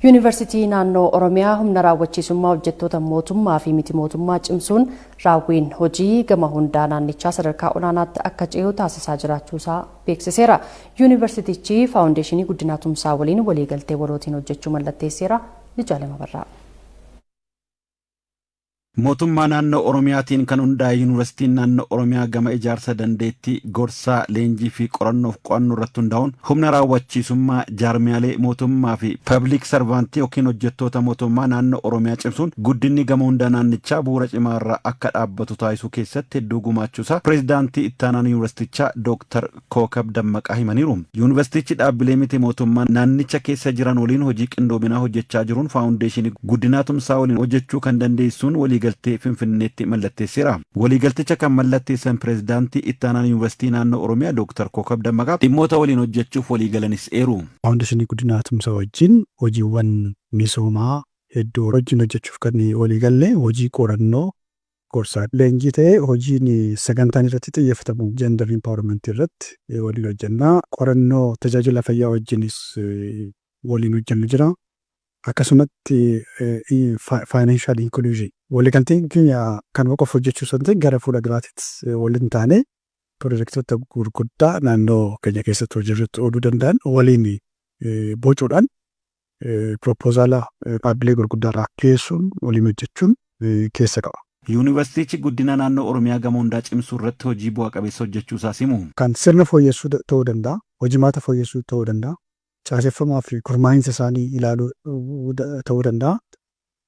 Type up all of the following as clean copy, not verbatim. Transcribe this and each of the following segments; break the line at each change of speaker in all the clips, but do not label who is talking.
Yuunivarsiitii Naannoo Oromiyaa humna raawwachiisummaa hojjettoota mootummaa fi miti mootummaa cimsuun raawwiin hojii gama hundaa naannichaa sadarkaa olaanaatti akka ce'u taasisaa jiraachuusaa beeksiseera. Yuunivarsiitichi Faawundeeshinii Guddinaa Tumsaa waliin waliigaltee walootiin hojjechuu mallatteesseera. Lijaalema Barraa.
Mootummaa Naannoo Oromiyaatiin kan hundaa'e Yuunivarsiitiin Naannoo Oromiyaa gama ijaarsa dandeettii, gorsaa, leenjii fi qorannoof qo'annoo irratti hundaa'uun humna raawwachiisummaa jaarmiyaalee mootummaa fi public servant yookiin hojjettoota mootummaa naannoo Oromiyaa cimsuun guddinni gama hundaa naannichaa bu'uura cimaa irra akka dhaabbatu taasisuu keessatti hedduu gumaachuusaa Pireezidaantii Ittaanaan Yuunivarsiitichaa Dooktar Kookab Dammaqaa himaniiru. Yuunivarsiitichi dhaabbilee miti mootummaa naannicha keessa jiran waliin hojii qindoominaa hojjechaa jiruun Faawundeeshinii Guddinaa Tumsaa waliin hojjechuu kan dandeessisuun waliigaltee Finfinneetti mallatteesseera. Waliigalticha kan mallatteessan Pireezidaantii Ittaanaan Yuunivarsiitii Naannoo Oromiyaa Dooktar Kookab Dammaqaa dhimmoota waliin hojjechuuf waliigalanis eeru.
Faawundeeshinii Guddinaa Tumsaa wajjin hojiiwwan misoomaa hedduu wajjin hojjechuuf kan waliigalle hojii qorannoo, gorsaa, leenjii ta'ee hojiin sagantaan irratti xiyyeeffatamu gender empowerment irratti waliin hojjenna. Qorannoo tajaajila fayyaa wajjinis waliin hojjennu jira. Akkasumatti financial inclusion waliigalteen keenya kanuma qofa hojjechuu osoo hin ta'in gara fuula duraattis waliin taanee pirojektoota gurguddaa naannoo keenya keessatti hojiirratti ooluu danda'an waliin bocuudhaan piroopozaala dhaabbilee gurguddaa irraa dhiyeessuun waliin hojjechuun keessa qaba.
Yuunivarsiitichi guddina naannoo Oromiyaa gama hundaa cimsuu irratti hojii bu'a qabeessa hojjechuu isaas himu.
Kan sirna fooyyessuu ta'uu danda'a, hojimaata fooyyessuu ta'uu danda'a, caaseffamaa fi gurmaa'insa isaanii ilaaluu ta'uu danda'a,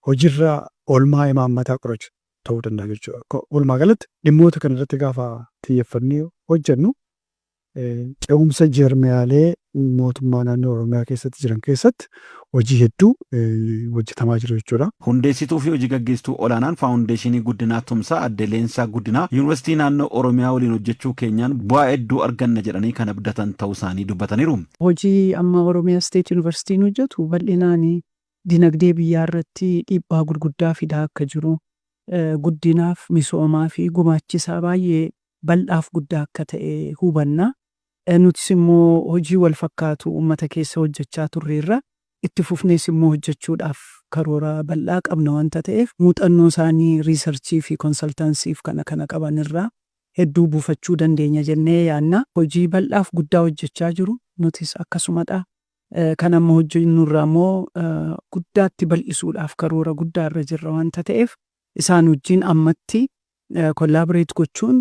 hojiirra oolmaa imaammataa qorachuu ta'uu danda'a jechuudha. Walumaa galatti dhimmoota kana irratti gaafa xiyyeeffannee hojjennu ce'umsa jaarmiyaalee mootummaa naannoo Oromiyaa keessatti jiran keessatti hojii hedduu hojjetamaa jiru jechuudha.
Hundeessituu fi hojii gaggeessituu olaanaan Faawundeeshinii Guddinaa Tumsaa Aadde Leensaa Guddinaa Yuunivarsiitii Naannoo Oromiyaa waliin hojjechuu keenyaan bu'aa hedduu arganna jedhanii kan abdatan ta'uu isaanii dubbataniiru.
Hojii amma Oromiyaa State Yuunivarsiitiin hojjetu bal'inaan dinagdee biyyaa irratti dhiibbaa gurguddaa fidaa akka jiru, guddinaaf, misoomaa fi gumaachisaa baay'ee bal'aaf guddaa akka ta'e hubanna. Nutis immoo hojii wal fakkaatu uummata keessa hojjechaa turreerra. Itti fufnees immoo hojjechuudhaaf karoora bal'aa qabna wanta ta'eef muuxannoo isaanii research fi consultancyf kana kana qaban irraa hedduu buufachuu dandeenya jennee yaadna. Hojii bal'aaf guddaa hojjechaa jiru. Nutis akkasumadha. Kan amma hojjennu irraa immoo guddaatti bal'isuudhaaf karoora guddaa irra jirra wanta ta'eef isaan wajjin ammatti collaborate gochuun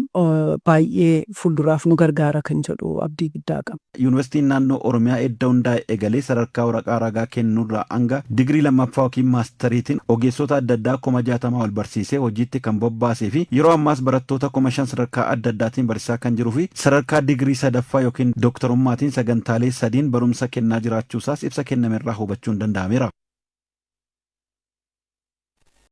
baay'ee fuulduraaf nu gargaara kan jedhu abdii guddaa qaba.
Yuunivarsiitiin Naannoo Oromiyaa edda hundaa'e eegalee sadarkaa waraqaa ragaa kennuurraa hanga digirii lammaffaa yookiin maastariitiin ogeessota adda addaa 60,000 ol barsiisee hojiitti kan bobbaasee fi yeroo ammaas barattoota 5,000 sadarkaa adda addaatiin barsiisaa kan jiruu fi sadarkaa digirii sadaffaa yookiin dooktarummaatiin sagantaalee sadiin barumsa kennaa jiraachuusaas ibsa kennamerraa hubachuun danda'ameera.